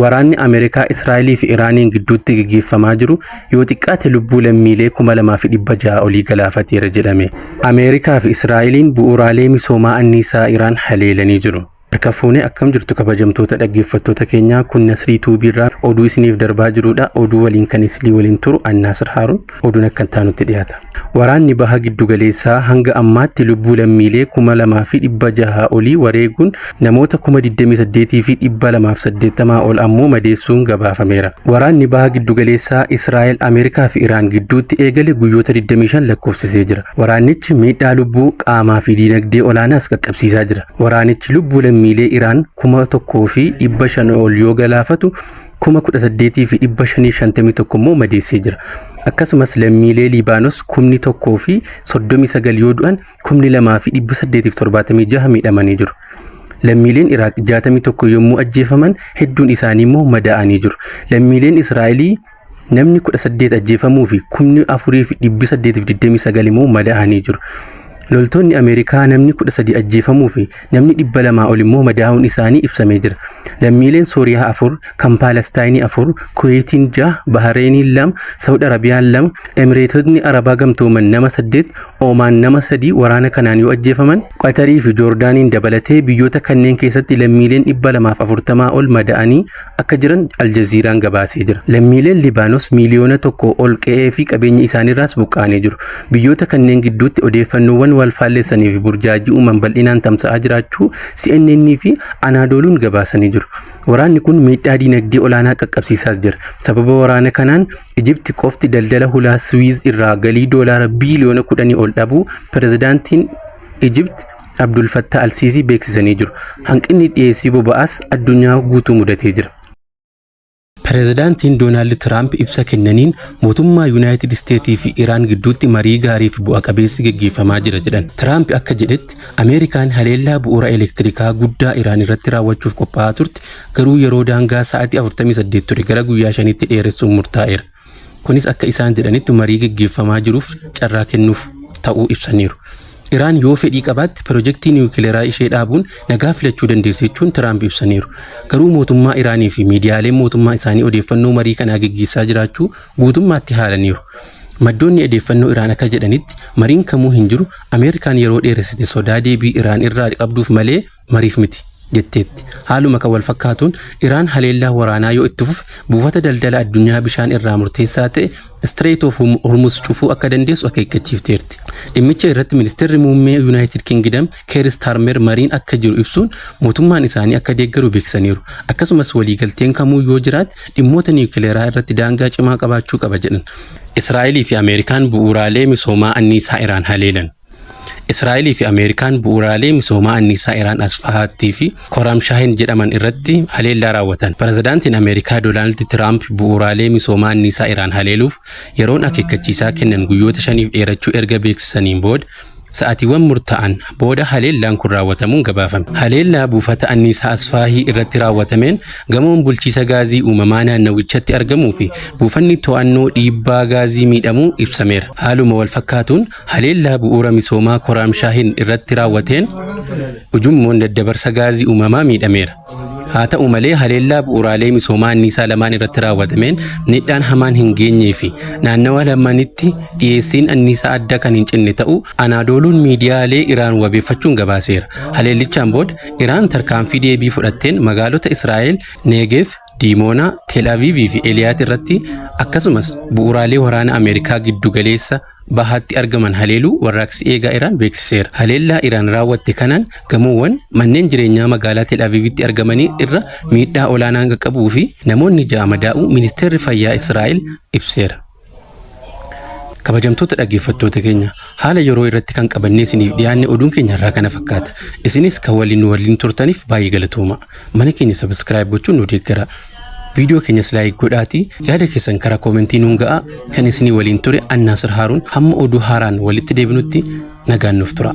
Waraanni Ameerikaa, Israa'elii fi Iraaniin gidduutti gaggeeffamaa jiru yoo xiqqaate lubbuu lammiilee 2600 olii galaafateera jedhame. Ameerikaa fi Israa'eliin bu'uuraalee misoomaa anniisaa Iraan haleelanii jiru. Harka fuunee, akkam jirtu kabajamtoota dhaggeeffattoota keenyaa? Kun Nasrii Tuubiirraa oduu isiniif darbaa jirudha. Oduu waliin kan isinii waliin turu Annaasir Haaruun. Oduun akka hin taanutti dhiyaata. Waraanni baha giddugaleessaa hanga ammaatti lubbuu lammiilee 2600 olii wareeguun namoota 28,280 ol ammoo madeessuun gabaafameera. Waraanni baha giddugaleessaa Israa'el, Ameerikaa fi Iraan gidduutti eegale guyyoota 25 lakkoofsisee jira. Waraannichi miidhaa lubbuu, qaamaa fi diinagdee olaanaas qaqqabsiisaa jira. Waraanichi lubbuu lammiilee Iraan 1500 ol yoo galaafatu, 18,551 immoo madeessee jira. Akkasumas lammiilee Liibaanos 1039 yoo du'an, 2876 miidhamanii jiru. Lammiileen Iraaq 61 yommuu ajjeefaman, hedduun isaanii immoo madaa'anii jiru. Lammiileen Israa'elii namni 18 ajjeefamuu fi 4829 immoo madaa'anii jiru. Loltoonni Ameerikaa namni 13 ajjeefamuu fi namni 200 ol immoo madaa'uun isaanii ibsamee jira. Lammiileen Sooriyaa afur, kan Paalestaayinii afur, Kuweetiin jaha, Bahareeniin lama, Saawud Arabiyaan lama, Emireetotni Arabaa Gamtooman nama saddeet, Oomaan nama sadii waraana kanaan yoo ajjeefaman, Qatarii fi Joordaaniin dabalatee biyyoota kanneen keessatti lammiileen 240 ol madaa'anii akka jiran Aljaziiraan gabaasee jira. Lammiileen Libaanos 1 miiliyoona ol qe'ee fi qabeenya isaaniirraas buqqa'anii jiru. Biyyoota kanneen gidduutti odeeffannoowwan wal faallessanii fi burjaajii uuman bal'inaan tamsa'aa jiraachuu CNN fi Anaadooluun gabaasanii jiru. Waraanni kun miidhaa diinagdee olaanaa qaqqabsiisaas jira. Sababa waraana kanaan Ijipti qofti daldala hulaa Siwiiz irraa galii doolaara biiliyoona 10 ol dhabuu pirezidaantiin Ijipti Abdul Fattah Alsiisii beeksisanii jiru. Hanqinni dhiyeessii boba'aas addunyaa guutuu mudatee jira. Pireezidaantiin Doonaald Tiraamp ibsa kennaniin mootummaa Yuunaayitid Isteetii fi Iraan gidduutti marii gaarii fi bu'a qabeessi geggeeffamaa jira jedhan. Tiraamp akka jedhetti, Ameerikaan haleellaa bu'uura elektirikaa guddaa Iraan irratti raawwachuuf qophaa'aa turte, garuu yeroo daangaa sa'aatii 48 ture gara guyyaa 5tti dheeressuun murtaa'eera. Kunis akka isaan jedhanitti marii geggeeffamaa jiruuf carraa kennuuf ta'uu ibsaniiru. Iraan yoo fedhii qabaatte pirojektii niwukileeraa ishee dhaabuun nagaa filachuu dandeessi jechuun Tiraamp ibsaniiru. Garuu mootummaa Iraanii fi miidiyaaleen mootummaa isaanii odeeffannoo marii kanaa geggeessaa jiraachuu guutummaatti haalaniiru. Maddoonni odeeffannoo Iraan akka jedhanitti, mariin kamuu hin jiru, Ameerikaan yeroo dheeressite sodaa deebii Iraan irraa qabduuf malee mariif miti jetteetti. Haaluma kan wal fakkaatuun Iraan haleellaa waraanaa yoo itti fufe buufata daldala addunyaa bishaan irraa murteessaa ta'e Strait of Hormuz cufuu akka dandeessu akeekkachiifteerti. Dhimmicha irratti ministeerri muummee Yuunaayitid Kingdom Keir Starmer mariin akka jiru ibsuun mootummaan isaanii akka deeggaru beeksisaniiru. Akkasumas waliigalteen kamuu yoo jiraate dhimmoota niwukileeraa irratti daangaa cimaa qabaachuu qaba jedhan. Israa'elii fi Ameerikaan bu'uuraalee misoomaa anniisaa Iraan haleelan. Israa'elii fi Ameerikaan bu'uuraalee misoomaa anniisaa Iraan Asfahaattii fi Koramshaahin jedhaman irratti haleellaa raawwatan. Pirezidaantiin Ameerikaa Doonaald Tiraamp bu'uuraalee misoomaa anniisaa Iraan haleeluuf yeroon akeekkachiisaa kennan guyyoota 5f dheerachuu erga beeksisaniin booda sa'aatiiwwan murtaa'an booda haleellaan kun raawwatamuun gabaafame. Haleellaa buufata anniisaa Asfaahii irratti raawwatameen gamoon bulchiisa gaazii uumamaa naannawichatti argamuu fi buufanni to'annoo dhiibbaa gaazii miidhamuu ibsameera. Haaluma wal fakkaatuun haleellaa bu'uura misoomaa Koraamshaahin irratti raawwateen ujummoon daddabarsa gaazii uumamaa miidhameera. Haa ta'u malee, haleellaa bu'uuraalee misoomaa anniisaa lamaan irratti raawwatameen miidhaan hamaan hin geenyee fi naannawa lamanitti dhiyeessiin anniisaa adda kan hin cinne ta'uu Anaadooluun miidiyaalee Iraan wabeeffachuun gabaaseera. Haleellichaan booda Iraan tarkaanfii deebii fudhatteen magaalota Israa'el Neegeef, Diimoonaa, Tel Aviivii fi Eliyaat irratti, akkasumas bu'uuraalee waraana Ameerikaa giddu galeessa bahaatti argaman haleeluu Warraaqsi Eegaa Iraan beeksiseera. Haleellaa Iraan raawwatte kanaan gamoowwan manneen jireenyaa magaalaa Tel Aviivitti argamanii irra miidhaa olaanaan qaqqabuu fi namoonni ja'a madaa'uu ministeerri fayyaa Israa'el ibseera. Kabajamtoota dhaggeeffattoota keenya, haala yeroo irratti kan qabannee isiniif dhiyaanne oduun keenya irraa kana fakkaata. Isinis kan waliin nu waliin turtaniif baay'ee galatooma. Mana keenya subscribe gochuun nu deeggara. Viidiyoo keenyas like godhaatii yaada keessan karaa koomentii nuun ga'a. Kan isinii waliin ture Annaasir Haaruun. Hamma oduu haaraan walitti deebinutti nagaan nuuf tura.